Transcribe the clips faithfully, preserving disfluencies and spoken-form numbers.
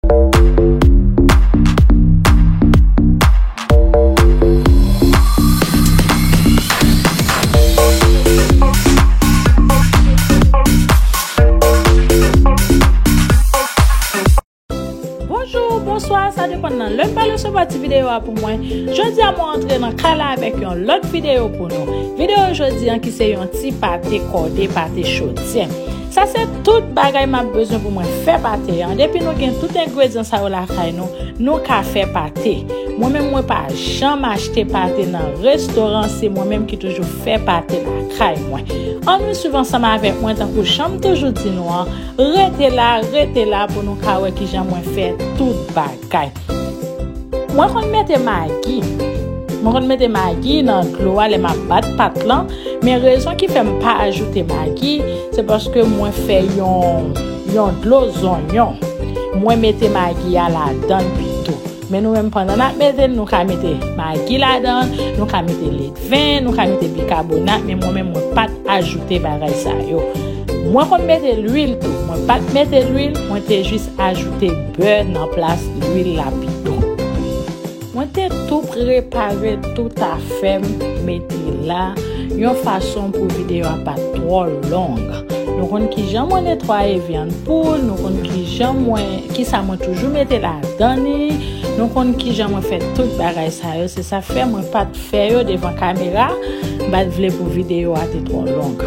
Bonjou, bonswa, sa depann nan lè m pral resevwa ti videyo a pou mwen. Jodi a mwen antre nan kay la avèk yon lòt videyo pou nou. Videyo jodi an ki se yon ti pate kòde, pate chodyen. Sa se tout bagay m ap bezwen pou mwen fè pate an. Depi nou gen tout engredyan sa yo lakay nou, nou ka fè pate. Mwen menm mwen pa janm achte pate nan restoran, se mwen menm ki toujou fè pate lakay mwen. Ann wi swiv ansanm avèk mwen tankou jan m toujou di nou an, rete la, rete la pou nou ka wè kijan mwen fè tout bagay. Mwen konn mete magi. Mwen konn mete magi nan dlo a lè m ap bat pat lan, men rezon ki fè m pa ajoute magi, se paske mwen fè yon, yon dlo zonyon. Mwen mete magi a ladan l pito. Men nou menm pandan n ap mete l, nou ka mete magi ladan l, nou ka mete ledven, nou ka mete bikabonat, men mwen menm mwen pa t ajoute bagay sa yo. Mwen konn mete lwil tou, mwen pa t mete lwil, mwen te jis ajoute bè nan plas lwil la pito. Mwen te tou prepare tout afè m mete la yon fason pou videyo a pa t twò long. Nou konn kijan mwen netwaye vyann poul, nou konn kijan mwen, kisa mwen toujou mete ladan li, nou konn kijan mwen fè tout bagay sa yo, se sa fè mwen pa t fè yo devan kamera, m pa t vle pou videyo a te twò long.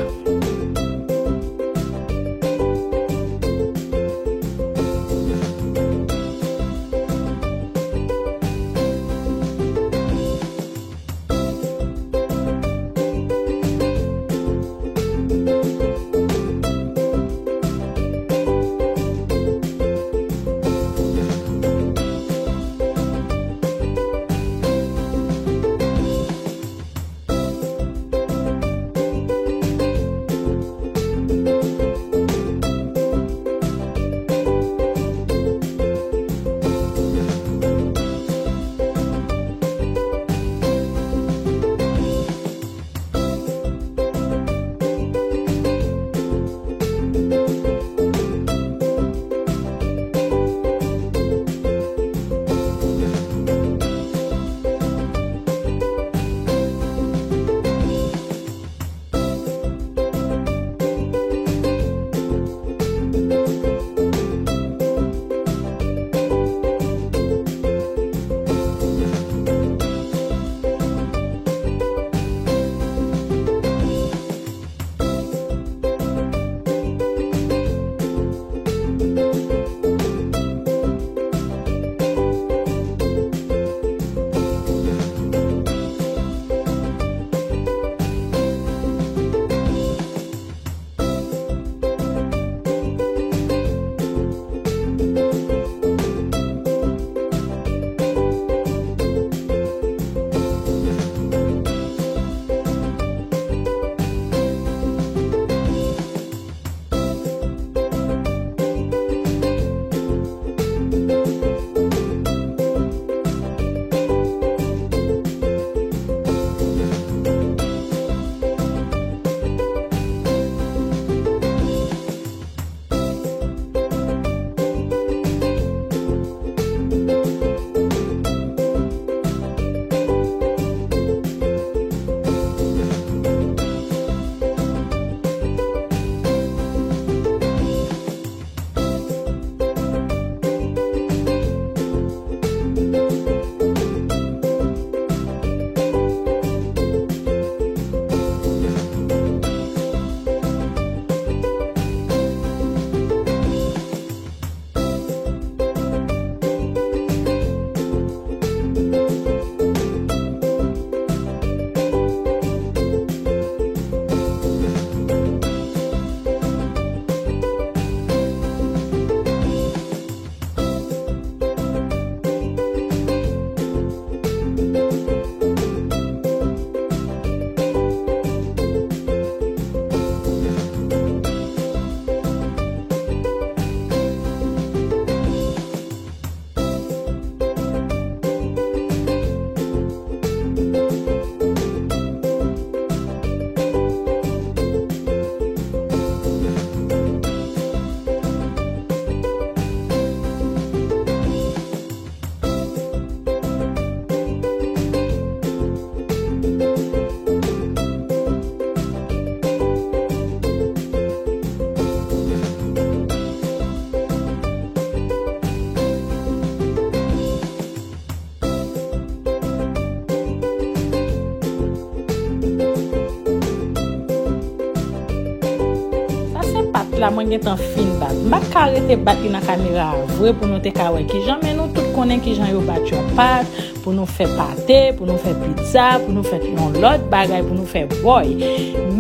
Mwen gentan fin bat. M pa t ka rete bat li nan kamera a vre pou nou te ka wè kijan, men nou tout konnen kijan yo bat yon pat, pou nou fè pate, pou nou fè pizza, pou nou fè yon lòt bagay, pou nou fè bòy.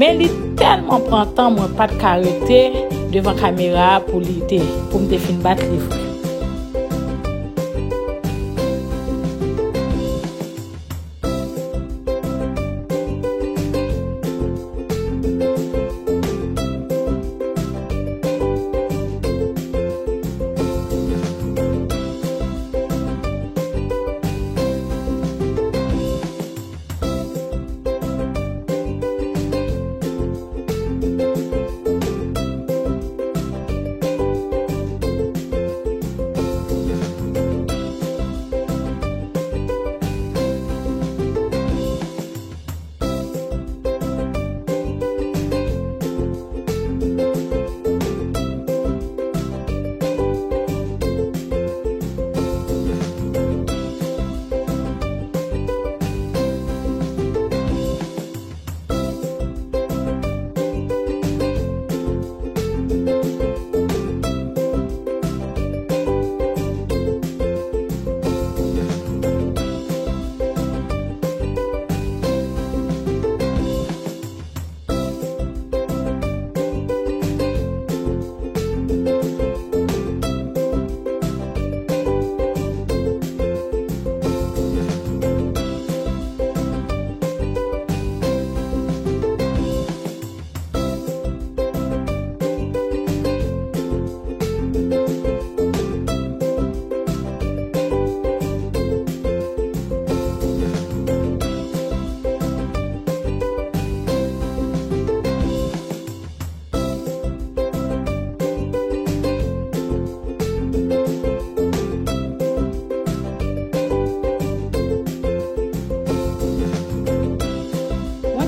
Men li tèlman pran tan, mwen pa t ka rete devan kamera a pou li te, pou m te fin bat li vre.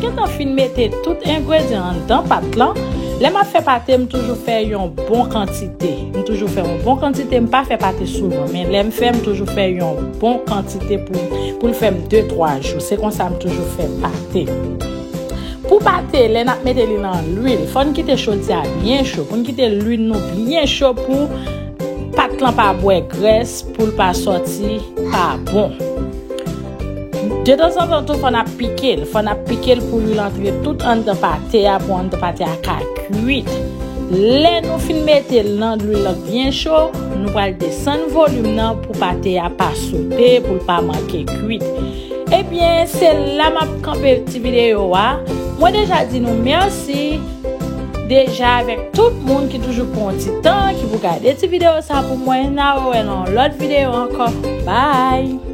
Mwen gentan fin mete tout engredyan anndan pat lan. Lè m ap fè pate, m toujou fè yon bon kantite. M toujou fè yon bon kantite, m pa fè pate souvan, men lè m fè, m toujou fè yon bon kantite pou, pou l fè m de twa jou. Se konsa m toujou fè pate. Pou pate, lè n ap mete li nan lwil, fò n kite chodi a byen cho. Pou n kite lwil nou byen cho pou pat lan pa bwè grès, pou l pa sòti pa bon. Detanzantan tou, fò n ap pike l. Fò n ap pike l pou lwil antre tout anndan pate a, pou anndan pate a ka kwit. Lè nou fin mete l nan lwil lan byen cho, nou pral desann volim nan pou pate a pa sote, pou l pa manke kwit. Ebyen, se la m ap kanpe ti videyo a. Mwen deja di nou mèsi deja avèk tout moun ki toujou pran yon ti tan, ki pou gade ti videyo sa pou mwen. N a wè nan yon lòt videyo ankò. Bye!